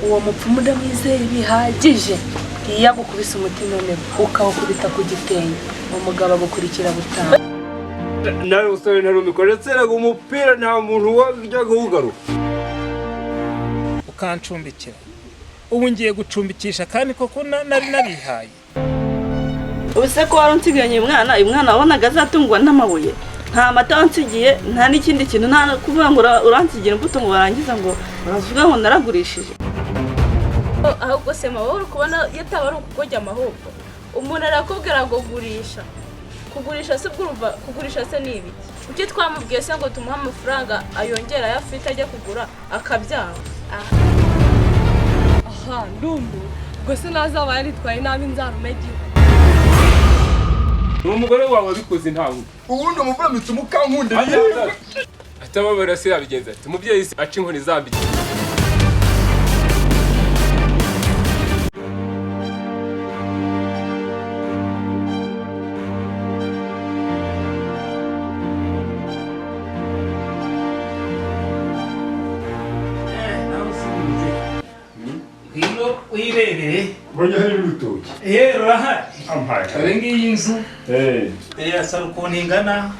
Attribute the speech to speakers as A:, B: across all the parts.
A: Uwo mupfumu ndamwizeye bihagije. Iyo agukubise umuti noneho ukawukubita ku gitenge, umugabo agukurikira butanu.
B: Nawe usore ntarumikora, ndetse umupira nta muntu wajya kuwugaruka.
C: Ukancumbikira, ubu ngiye gucumbikisha kandi koko nari nabihaye.
D: Ubu se ko wari unsiganye umwana, uyu mwana wabonaga azatungwa n'amabuye? Nta mata wansigiye, nta n'ikindi kintu, nta kuvuga ngo uransigira imbuto ngo warangiza ngo uravuga ngo naragurishije.
E: Ahubwo se mama, uri kubona iyo ataba ari ukugojya amahubwo umuntu arakubwira ngo gurisha, kugurisha se ubwo urumva kugurisha se ni ibiki? Kuki twamubwiye se ngo tumuhe amafaranga ayongere ayo afite ajya kugura akabyanga?
A: Aha ndumva ubwo se nazaba yaritwaye nabi nzarume gihe.
B: Ni umugore wawe wabikoze, ntawe.
F: Ubundi umuvura mukankunda.
B: Atababara se yabigenza ati umubyeyi se aca inkoni zambye.
C: Ngwino wirebere.
F: Mbonye hari urutoki.
C: Yewe, rurahari.
F: Ampaye.
C: Dore ngiyi nzu. Irasa ukuntu ingana,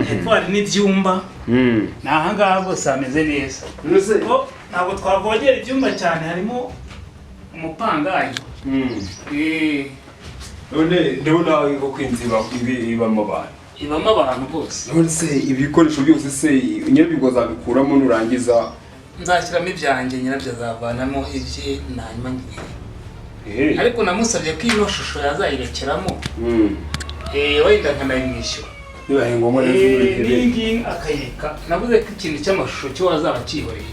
C: hepfo hari n'ibyumba. Ni ahangaha rwose hameze neza.
B: None
C: Ko ntabwo twavogera ibyumba cyane, harimo umupangayi.
B: None ndabona ko inzu ibamo abantu.
C: Ibamo abantu rwose.
B: None se ibikoresho byose se nyirabyo azabikuramo nurangiza?
C: Nzashyiramo ibyanjye, nyirabyo azavanamo ibye, nanyuma ngiye. Ariko namusabye ko ino shusho yazayirekeramo. Wenda nkanayimwishyura.
B: Bibaye ngombwa rero
C: N'iyi ngiyi akayireka, navuze ko ikintu cy'amashusho cyo wazaba akihoreye.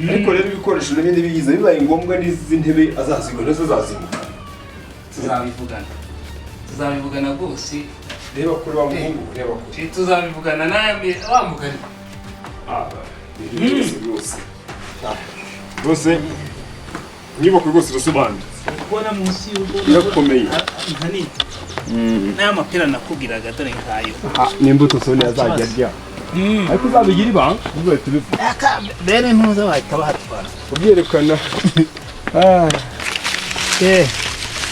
B: Ariko rero ibikoresho n'ibindi bigize, bibaye ngombwa n'izi ntebe azazigura ndetse azazimuka.
C: Tuzabivugana, tuzabivugana rwose.
B: Reba kuri wa muhungu, reba kure.
C: Tuzabivugana nawe wa mugani.
B: Ah, ibintu byose rwose rwose, inyubako rwose irasobanutse.
C: Kubona munsi y'urugo.
B: Irakomeye.
C: Nka nini n'aya mapera nakubwiraga, dore ngayo.
B: N'imbuto soni azajya arya, ariko uzabigira ibanga, ntuzahite ubivuga.
C: Bene ntuza bahita bahatwara.
B: Ubyerekana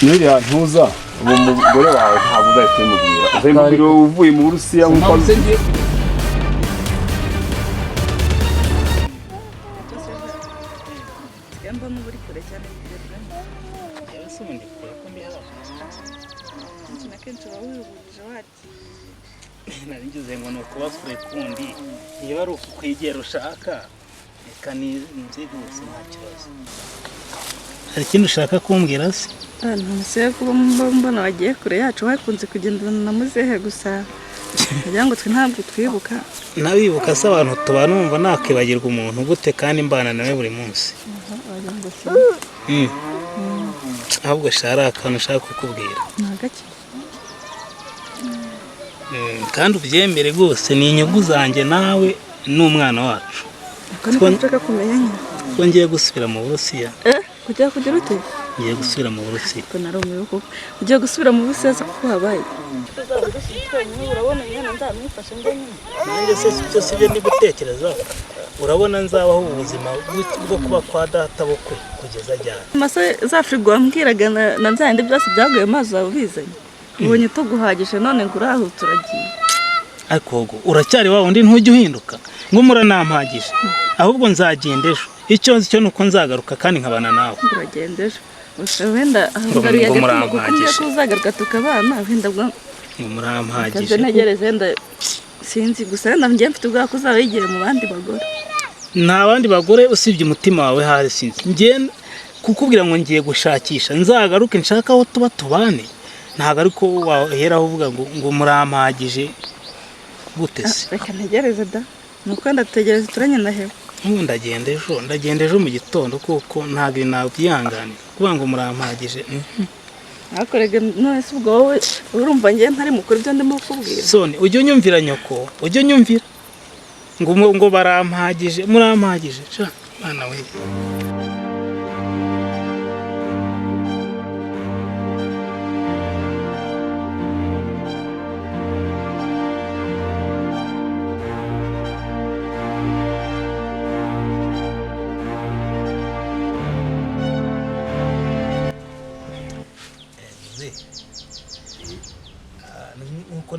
B: n'uriya ntuza ubu umugore wawe ntabwo uzahita ubimubwira, uzabimubwira uvuye mu Burusiya nk'uko.
D: Nsigaye mbona uba uri kure cyane bigereranye.
C: Ese ubundi kure ko ndi hafi?
D: Kenshi na kenshi uba wihugije wagiye.
C: Nari ngize ngo ni ukuba kure kundi, niba ari ukukwegera ushaka, reka nzi rwose nta kibazo. Hari ikindi ushaka kumbwira se?
D: Nonese kuba mbona wagiye kure yacu, wakunze kugendana na muzehe gusa, wagira ngo twe ntabwo twibuka.
C: Nabibuka se? Abantu tubana, numva nakwibagirwa umuntu gute kandi mbana nawe buri munsi?
D: Wagira ngo si.
C: Ahubwo sha, hari akantu ushaka kukubwira.
D: Ni agake?
C: Kandi ubyemere rwose, ni inyungu zanjye nawe n'umwana wacu.
D: Ako niko nshaka kumenya nyine.
C: Ko ngiye gusubira mu Burusiya.
D: Eh, kujya kugira ute?
C: Ngiye gusubira mu Burusiya.
D: Ko narumiwe koko! Ugiye gusubira mu Burusiya se kuko habaye? Urabona umwana nzamwifashe njyenyine?
C: Nanjye se byo si byo ndi gutekereza? Urabona nzabaho ubuzima bwo kuba kwa data bukwe kugeza ajyana?
D: Mase za firigo wambwiraga na bya bindi byose byaguye mu mazi waba ubizanye, ubonye tuguhagije none ngo uraho turagiye.
C: Ariko wowe uracyari wa wundi, ntujya uhinduka ngo muranampagije. Ahubwo nzagenda ejo, icyo nzi cyo ni uko nzagaruka kandi nkabana nawe.
D: Uragenda ejo gusa, wenda
C: Ngo
D: ngaruye
C: ngo
D: agatima kuko ngiye
C: murampagije.
D: ko uzagaruka tukabana, wenda bwo.
C: Ngo murampagije.
D: Kaze ntegereze, wenda sinzi gusa, wenda ngiye mfite ubwoba ko uzaba yigira mu bandi bagore.
C: Nta bandi bagore usibye umutima wawe hari, sinzi. Ngiye kukubwira ngo ngiye gushakisha, nzagaruke nshaka aho tuba tubane. Ntabwo ariko waheraho uvuga ngo murampagije gute se?
D: Reka ntegereze da, ni uko ndategereza turanye na hewe.
C: Nk'ubu ndagenda ejo, ndagenda ejo mu gitondo, kuko ntabwo ibi nabyihanganira kuvuga ngo murampagije.
D: Ariko rega, none se ubwo wowe urumva ngiye ntari mukuru ibyo ndimo kukubwira?
C: Soni, ujye unyumvira nyoko, ujye unyumvira ngo barampagije, murampagije sha mwana we.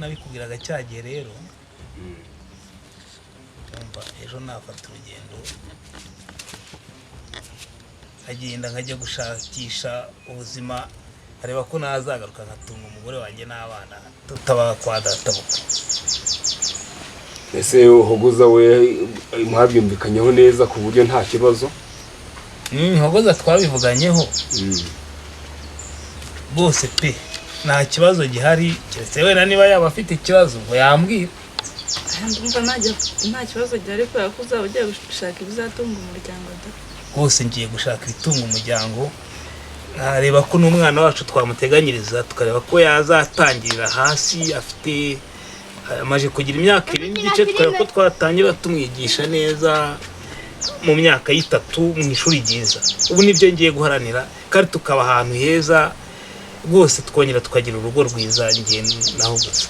C: Nabikubwiraga cya gihe rero, umva, ejo nafata urugendo nkagenda nkajya gushakisha ubuzima, nkareba ko nazagaruka nkatunga umugore wanjye n'abana, tutaba kwa databukwe.
B: Ese Hogoza we mwabyumvikanyeho neza ku buryo nta kibazo?
C: Hogoza twabivuganyeho rwose pe, nta kibazo gihari, keretse wenda niba yaba afite ikibazo ngo yambwira.
D: Ndumva nta kibazo gihari, kubera ko uzaba ugiye gushaka ibizatunga umuryango da.
C: Rwose ngiye gushaka ibitunga umuryango, nkareba ko n'umwana wacu twamuteganyiriza, tukareba ko yazatangirira hasi afite amaze kugira imyaka 2 n'igice, tukareba ko twatangira tumwigisha neza mu myaka y'itatu mu ishuri ryiza. Ubu nibyo ngiye guharanira, kandi tukaba ahantu heza rwose, twongera tukagira urugo rwiza ngiye naho gusa.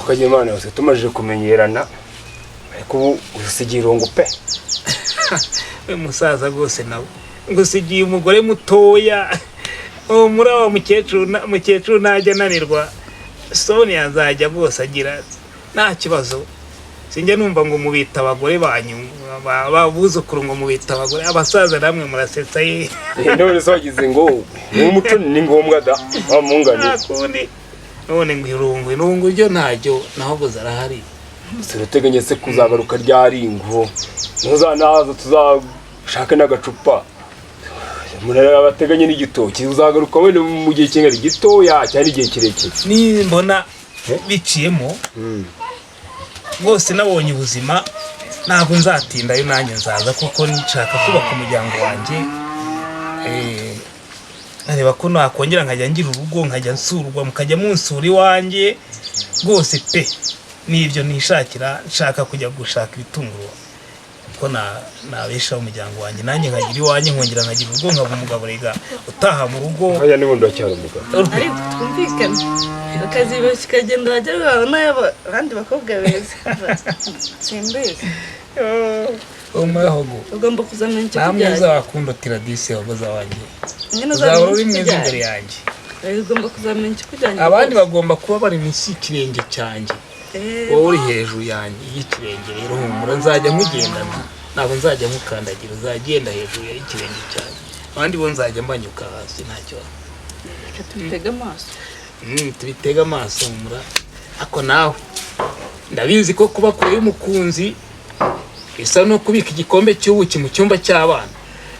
B: Ukagira Imana yose tumaze kumenyerana, ariko ubu usigiye irungu pe.
C: We musaza rwose, nawe ngusigiye umugore mutoya. Uwo muri wa mukecuru, mukecuru ntajya ananirwa, Sonia azajya rwose agira nta kibazo. Sinjya numva ngo mubita abagore banyu, abuzukuru ngo mubita abagore. Abasaza namwe murasetsa ye.
B: None se wagize ngo ni umuco, ni ngombwa da wa mungani.
C: Nta kundi, none ngo irungu irungu ryo ntaryo, naho gusa arahari.
B: Turateganya se kuzagaruka ryari ngo ntuzanaza tuzashake n'agacupa, umuntu abateganye n'igitoki? Uzagaruka wenda mu gihe kingana gitoya cyangwa igihe kirekire?
C: Nimbona biciyemo rwose, nabonye ubuzima, ntabwo nzatindayo, nanjye nzaza kuko nshaka kubaka umuryango wanjye. Nkareba ko nakongera nkajya ngira urugo, nkajya nsurwa, mukajya munsura iwanjye rwose pe. Nibyo nishakira, nshaka kujya gushaka ibitunguru ko nabeshaho umuryango wanjye, nanjye nkagira iwanjye, nkongera nkagira urugo, nkaba umugabo rega utaha mu rugo.
B: Hariya n'ubundi uracyari umugabo.
D: Ariko twumvikane, ukazibeshya ukagenda wagera wabona abandi bakobwa beza, simbizi.
C: Umuhogo.
D: Ugomba kuzamenya icyo
C: Nta
D: kujyanye.
C: mwiza wakundutira disi wagoza wanjye.
D: Nyine
C: Uzahora
D: uzamenya
C: uri
D: icyo
C: mwiza imbere
D: kujyanye.
C: yanjye.
D: Ugomba kuzamenya icyo kujyanye.
C: Abandi bagomba kuba bari munsi y'ikirenge cyanjye, wowe uri hejuru yanjye y'ikirenge. Rero humura, nzajya nkugendana, ntabwo nzajya nkukandagira, uzagenda hejuru y'ikirenge cyanjye, abandi bo nzajya mbanyuka hasi, nta kibazo.
D: Reka tubitege amaso.
C: Tubitege amaso, humura. Ako nawe ndabizi ko kuba kure y'umukunzi bisa no kubika igikombe cy'ubuki mu cyumba cy'abana.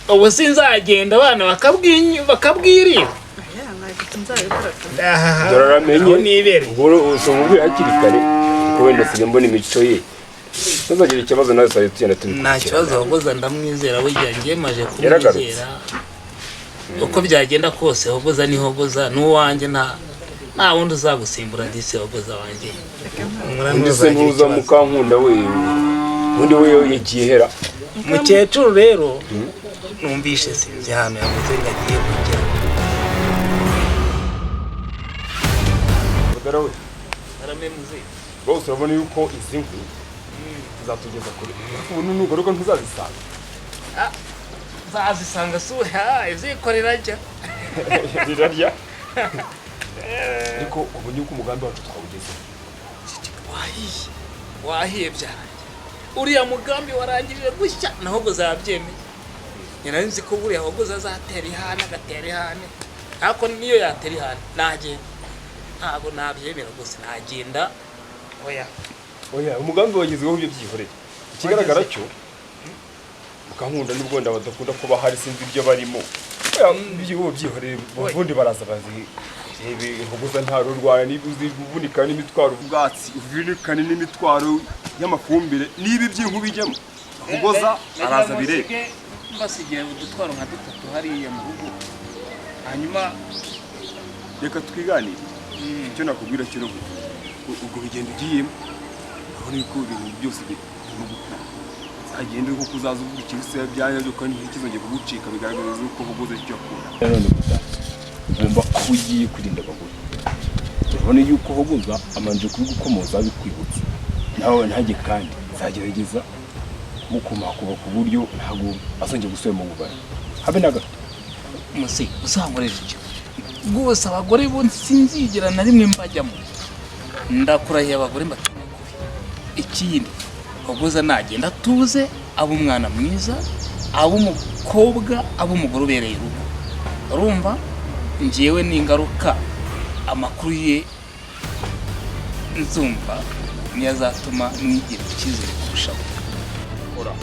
C: Ubu sinzagenda abana bakabwirira.
D: Aya ntabwo nzabikora pe.
C: Ahaha,
B: Dore aramenye.
C: aho nibereye.
B: Ubwo usoma hakiri kare, kuko wenda asigaye mbona imico ye, ntuzagire ikibazo nawe tuzajya tugenda
C: Nta
B: tubikurikirana.
C: kibazo, ahubwo ndamwizera, burya njye maje
B: Yaragarutse.
C: kumwizera. Uko byagenda kose Hogoza ni Hogoza n'uwanjye, nta wundi uzagusimbura disi Hogoza wanjye. Humura,
B: Undi se
C: ntuzagira
B: ntuza
C: ikibazo.
B: Mukankunda we, undi we yagiye hera?
C: Mukecuru rero numvishe sinzi ahantu yavuze ngo agiye kujya.
B: Mudara we, rwose urabona yuko izi nkwi zizatugeza kure, ariko ubu nugaruka ntuzazisanga.
C: Nzazisanga si izikorera ajya.
B: Rirarya, ariko ubu yuko umugambi wacu twawugezeho.
C: Wahiye, wahiye byarangiye, uriya mugambi warangije gushya, naho ngo zabyemeye. Nari nzi ko buriya waguze azatera ihane, agatera ihane, ariko niyo yatera ihane nagenda, ntabwo nabyemera rwose, nagenda oya.
B: Oya, umugambi wagezweho, ibyo byihorere. Ikigaragara cyo Mukankunda n'ubwo wenda badakunda kuba hari, sinzi ibyo barimo. Oya, ibyo byihorere, ubundi baraza bazi rebe Hogoza nta rurwana, niba uzi uvunika n'imitwaro ubwatsi, uvunikane n'imitwaro y'amafumbire, niba iby'inku bijyamo, Hogoza araza birebe.
C: Mbasigiye udutwaro nka dutatu hariya mu rugo, hanyuma
B: Reka twiganire. Icyo nakubwira cyo rero, ubwo rugendo ugiyemo, urabona yuko ibintu byose birimo gukura, uzagenda uri kuko uzaza uvuga ikintu se byanya byo, kandi ntikizongere kugucika, bigaragaza yuko Hogoza icyo akunda. Nanone gusa ugomba kuba ugiye kwirinda abagore. Urabona yuko Hogoza amanje kubigukomoza bikwibutsa nawe, ntajye kandi nzagerageza kumukomakoma ku buryo ntabwo azongera gusubira mu bubari habe na gato.
C: Musi uzankorera icyo rwose, abagore bo sinzigera na rimwe mbajyamo. Ndakurahiye, abagore mbatinya kubi. Ikindi, Hogoza nagenda atuze, abe umwana mwiza, abe umukobwa, abe umugore ubereye urugo. Urumva, njyewe n'ingaruka amakuru ye nzumva niyo azatuma mwigirira icyizere kurushaho. Ura.